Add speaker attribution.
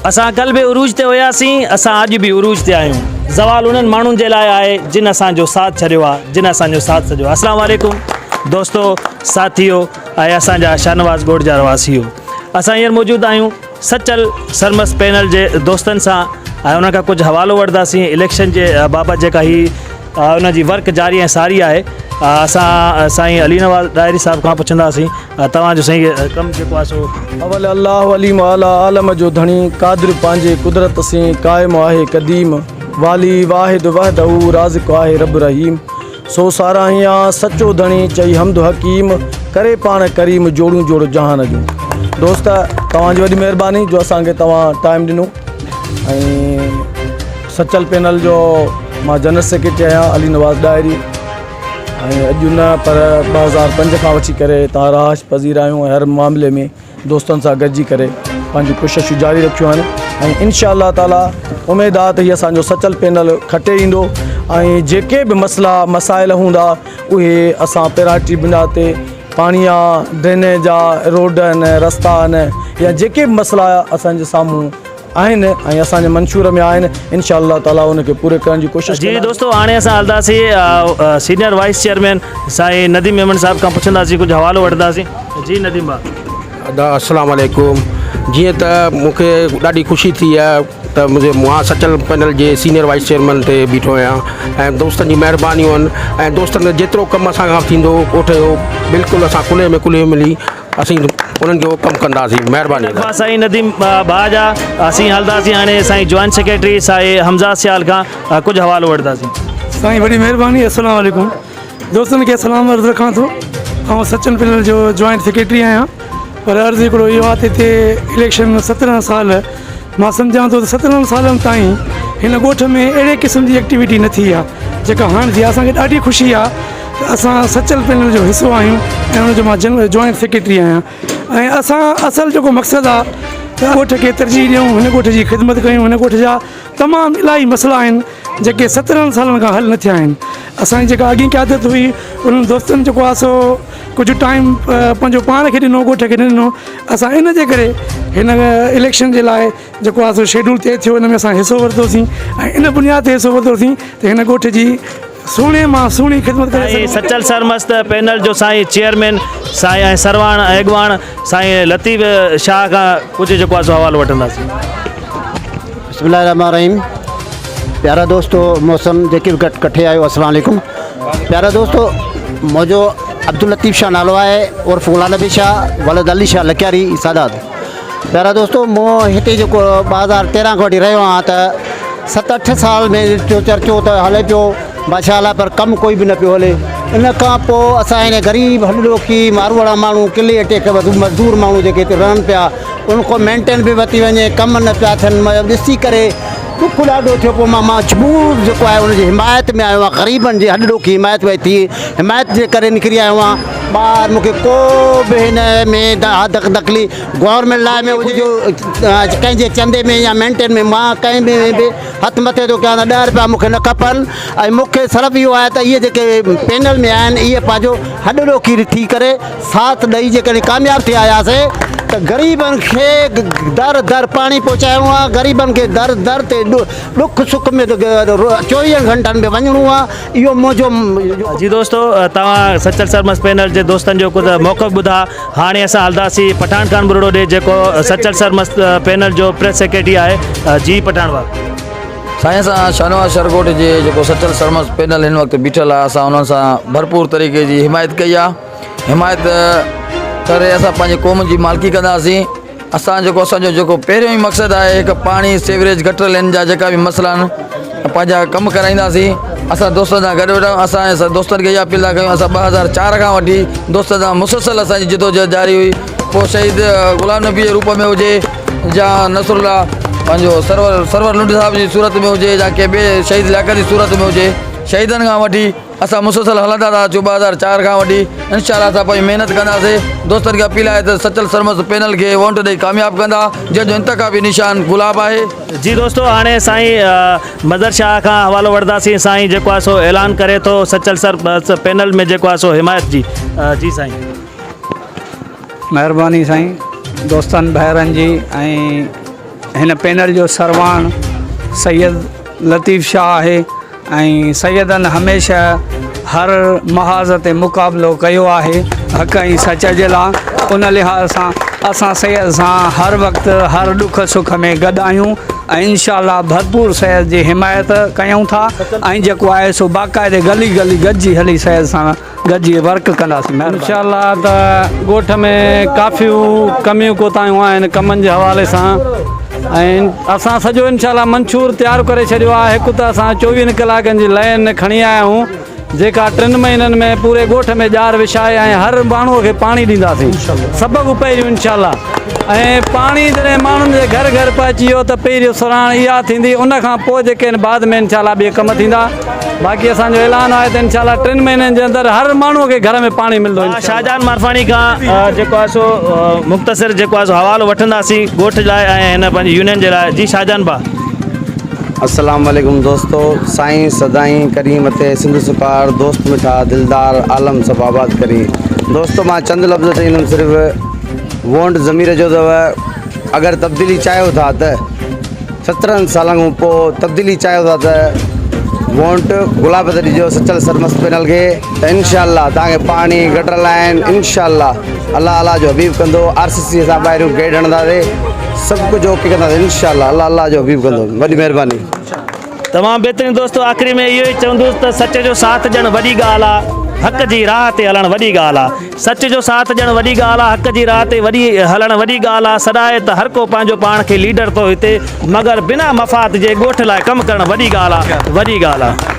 Speaker 1: اسان ڪل به عروج تي هياسين، اسان اڄ به عروج تي آهيون. زوال انهن ماڻهن جي لاء آهي جن اسان جو ساٿ ڇڏيو آهي، جن اسان جو ساٿ سڄو آهي. السلام عليڪم دوستو، ساٿيو ۽ اسان جا شاهنواز ڳوٺ جا رهواسيو. اسان هينئر موجود آهيون سچل سرمست پينل جي دوستن سان ۽ انهن کان ڪجهه حوالو وٺنداسين اليڪشن جي بابت جيڪا هي ان جي ورڪ جاري ۽ ساري آهي. اسان سائين علي نواز ڏاهري صاحب کان پڇنداسين توهان جو سائين ڪم جيڪو آهي سو.
Speaker 2: اول الله عليم اعليٰ عالم جو ڌڻي قادر پنهنجي قدرت سين قائم آهي قديم والي واحد وحده رازق آهي رب رحيم سو ساراهيان سچو ڌڻي چئي حمد حڪيم ڪري پاڻ ڪريم جوڙون جوڙ جهان جون دوست توهان جي وڏي مهرباني جو اسان کي توهان ٽائيم ڏنو ۽ سچل پينل جو مان جنرل سيڪريٽري آهيان علي نواز ڏاهري ۽ اڄ نه پر 2005 کان وٺي ڪري هتان رهائش پذير آهيون ۽ هر معاملي ۾ دوستن سان گڏجي ڪري پنهنجون ڪوششون جاري رکيون آهن ۽ انشاء الله تعالي اميد آهي ته هي اسانجو سچل پينل کٽي ايندو ۽ جيڪي به مسئلا مسائل هوندا اهي اسان پيراٽي بنياد تي پاڻي آ ڊرينيج آ روڊ آهن رستا آهن يا جيڪي به مسئلا اسانجي سامهون آهن ۽ اسان جي منشور ۾ آهن انشاء الله تعالي ان کي پوري ڪرڻ جي ڪوشش
Speaker 1: جي دوستو هاڻي اسان هلنداسين سينئر وائيس چيئرمين سائين نديم ميمڻ صاحب کان پڇنداسين ڪجهه حوالو وٺنداسين جي نديم ڀاء.
Speaker 3: ادا السلام عليڪم جيئن ته مون کي ڏاڍي خوشي ٿي آهي ته منهنجي مان سچل پينل جي سينئر وائيس چيئرمين تي بيٺو آهيان ۽ دوستن جي مهربانيون آهن ۽ دوستن جيترو ڪم اسان کان ٿيندو ڳوٺ جو بلڪل اسان ڪلهي ۾ ڪلهي ملي اسين انهن جو ڪم ڪنداسين مهرباني
Speaker 1: طرفان سائين نديم ڀاء جا اسين هلنداسين هاڻي سائين جوائنٽ سيڪريٽري سائين حمزه سيال کان ڪجهه حوالو وٺنداسين.
Speaker 4: سائين وڏي مهرباني السلام عليڪم دوستن کي سلام عرض رکان ٿو آئون سچل پنل جو جوائنٽ سيڪريٽري آهيان پر عرض هڪڙو اهو آهي ته هتي اليڪشن 17 سال مان سمجهان ٿو ته 17 سالن تائين هن ڳوٺ ۾ اهڙي قسم جي ايڪٽيوٽي نه ٿي آهي جيڪا هاڻ ٿي آهي اسان کي ڏاڍي خوشي آهي ته اسان سچل پينل جو حصو آهيون ۽ ان جو مان جنرل جوائنٽ سيڪريٽري آهيان ۽ اسان اصل جيڪو مقصد آهي ته ڳوٺ کي ترجيح ڏيون هن ڳوٺ جي خدمت ڪيون هن ڳوٺ جا تمام الاهي مسئلا آهن جيڪي 17 سالن کان حل نه ٿيا آهن اسان جي جيڪا اڳين قيادت هئي انهن دوستن جيڪو آهي سو ڪجهه ٽائيم پنهنجو پاڻ کي ڏنو ڳوٺ کي نه ڏنو اسان ان جي ڪري هن اليڪشن جي لاء جيڪو آهي سو شيڊول طئي ٿيو ان ۾ اسان حصو ورتوسين ۽ ان بنياد تي حصو ورتوسين ته هن ڳوٺ جي سهڻي مان سهڻي خدمت ڪري
Speaker 1: سائين سچل سرمست پينل جو سائين چيئرمين سائين ۽ سرواڻ ۽ اڳواڻ سائين لطيف شاهه کان ڪجهه جيڪو آهي سو حوالو وٺنداسين.
Speaker 5: بسم الله الرحمن الرحيم پيارا دوستو محسن جيڪي به گڏ ڪٺي آهيو السلام عليڪم پيارا دوستو منهنجو عبداللطيف شاهه نالو آهي عرف غلام نبي شاهه ولد علي شاهه لڪياري سادات پيارا دوستو مون هتي جيڪو 2013 کان وٺي رهيو آهيان ته ست اٺ سال ۾ جو چرچو ته هلي پيو ماشاء الله پر ڪم ڪوئي به نه پيو هلي ان کان پوء اسان هن غريب هڏڏوکي ماروئڙا ماڻهو ڪلي اٽي کي مزدور ماڻهو جيڪي هتي رهن پيا ان کان مينٽين به وتي وڃي ڪم نه پيا ٿين مطلب ڏسي ڪري ڏک ڏاڍو ٿيو پوء مان مجبور جيڪو آهي ان جي حمايت ۾ آيو آهيان غريبن جي هڏڏوکي حمايت ۾ ٿي حمايت جي ڪري نڪري آيو آهيان ٻاهر مون کي ڪو به هن ۾ دخلي گورنمينٽ لاء ۾ هجي جو ڪنهن جي چندي ۾ يا مينٽين ۾ مان ڪنهن ۾ به هٿ مٿي ٿو ڪيان ته ڏهه روپيا مون کي نه کپن ۽ مون کي صرف اهو آهي ته اهي جيڪي پينل ۾ آهن اهي پنهنجو هڏ ڏوکي ٿي ڪري ساٿ ڏئي جيڪڏهن ڪامياب ٿي آياسي ته غريبن کي در در پاڻي پهچائڻو آهي غريبن کي در در تي ڏک سک ۾ چوويهن گهنٽن ۾ وڃڻو آهي اهو منهنجو.
Speaker 1: جي دوستو توهان سچل سرمست پينل جي دوستن جو ڪجهه موقف ٻڌا هاڻي اسان هلداسين پٺاڻ خان ٻرڙو ڏي جيڪو سچل سرمست پينل جو پريس سيڪريٽري آهي جي پٺاڻ ڀاء.
Speaker 6: سائين اسان شاهنواز شرڳوٺ جي جيڪو سچل سرمست پينل هن وقت بيٺل آهي اسان انهن سان ڀرپور طريقي جي حمايت ڪئي آهي حمايت ڪري اسان پنهنجي قوم جي مالڪي ڪنداسين اسان جيڪو اسان جو جيڪو پهريون ئي مقصد آهي هڪ پاڻي سيوريج گٽر لين جا جيڪا به مسئلا آهن پنهنجا ڪم ڪرائينداسين اسان دوستن سان گڏ ويٺا اسان دوستن کي اها اپيل ٿا ڪيون اسان 2004 کان وٺي دوستن سان مسلسل اسان جي جدوجهد جاري هئي پوء شهيد غلام نبي جي روپ ۾ هجي يا نصر الله پنهنجو سرور سرور لنڊ صاحب جي صورت ۾ هجي يا ڪنهن ٻئي شهيد لياقت جي صورت ۾ هجي شهيدن کان وٺي اسان مسلسل هلندا ٿا اچون 2004 کان وٺي انشاء الله اسان پنهنجي محنت ڪنداسين دوستن کي اپيل آهي ته سچل سرمست پينل کي وونٽ ڏئي ڪامياب ڪندا جنهن جو انتخابي نشان گلاب آهي.
Speaker 1: جي دوستو هاڻي سائين مظهر شاهه کان حوالو وٺنداسين سائين جيڪو آهي سو اعلان ڪري ٿو سچل سرمست پينل ۾ جيڪو آهي سو حمايت جي جي سائين.
Speaker 7: مهرباني سائين دوستن ڀائرن جي ۽ هن پينل جو سرواڻ سيد لطيف شاهه آهي ۽ سيدن هميشه هر محاذ تي مقابلو ڪيو آهي حق ۽ سچ جي لاء ان لحاظ سان اسان سيد سان هر وقت هر ڏک سک ۾ گڏ آهيون ۽ انشاء الله ڀرپور سيد جي حمايت ڪيون ٿا ۽ جيڪو آهي سو باقاعدي گلي گلي گڏجي هلي سيد سان گڏجي ورڪ ڪنداسين مهرباني.
Speaker 8: انشاء الله ته ڳوٺ ۾ ڪافيون ڪميون ڪوتاهيون آهن ڪمن جي حوالي سان ۽ اسان سڄو انشاء الله منشور تيار ڪري ڇڏيو آهي هڪ ته اسان چوويهن ڪلاڪن جي لائن کڻي آيا آهيون جيڪا ٽن مهينن ۾ پوري ڳوٺ ۾ ڄار وڇائي ۽ هر ماڻهو کي پاڻي ڏينداسين سڀ کان پهريون انشاء الله ۽ پاڻي جڏهن ماڻهن جي گهر گهر پهچي ويو ته پهريون سراڻ اها ٿيندي ان کان پوء جيڪي آهن بعد ۾ انشاء الله ٻئي ڪم ٿيندا باقي اسان جو اعلان آهي ته انشاء الله ٽن مهينن جي اندر هر ماڻهو کي گهر ۾ پاڻي ملندو انشاء الله.
Speaker 1: شاهجهان مارفاڻي کان جيڪو آهي سو مختصر جيڪو آهي سو حوالو وٺنداسين ڳوٺ لاء ۽ هن پنهنجي يونين جي لاء جي شاهجهان ڀاء.
Speaker 9: السلام عليڪم دوستو سائين سدائين ڪرين مٿي سنڌ سڪار دوست مٺا دلدار عالم سڀ آباد ڪرين دوستو مان چند لفظ چئيندم صرف وونٽ ضمير جو اٿو اگر تبديلي چاهيو ٿا ته سترهن سالن کان پوء تبديلي چاهيو ٿا ته وونٽ گلاب تي ڏجو سچل سرمست پينل کي ته انشاء الله توهان کي پاڻي گٽر لائن انشاء الله الله الله جو حبيب ڪندو آر سي سي سان ٻاهريون گيٽ هڻنداسي سڀ ڪجهه اوڪي ڪنداسي انشاء الله الله الله جو حبيب ڪندو وڏي مهرباني.
Speaker 1: تمام بهترين دوستو آخري ۾ اهو ئي چوندس ته سچ جو ساٿ ڏيڻ وڏي ڳالهه آ حق جي راهه تي هلڻ وڏي ڳالهه آ سچ جو ساٿ ڏيڻ وڏي ڳالهه آ حق جي راهه تي وڏي هلڻ وڏي ڳالهه آ سڏائي ته هر ڪو پنهنجو پاڻ کي ليڊر ٿو هتي مگر بنا مفاد جي ڳوٺ لاء ڪم ڪرڻ وڏي ڳالهه آ وڏي ڳالهه آ.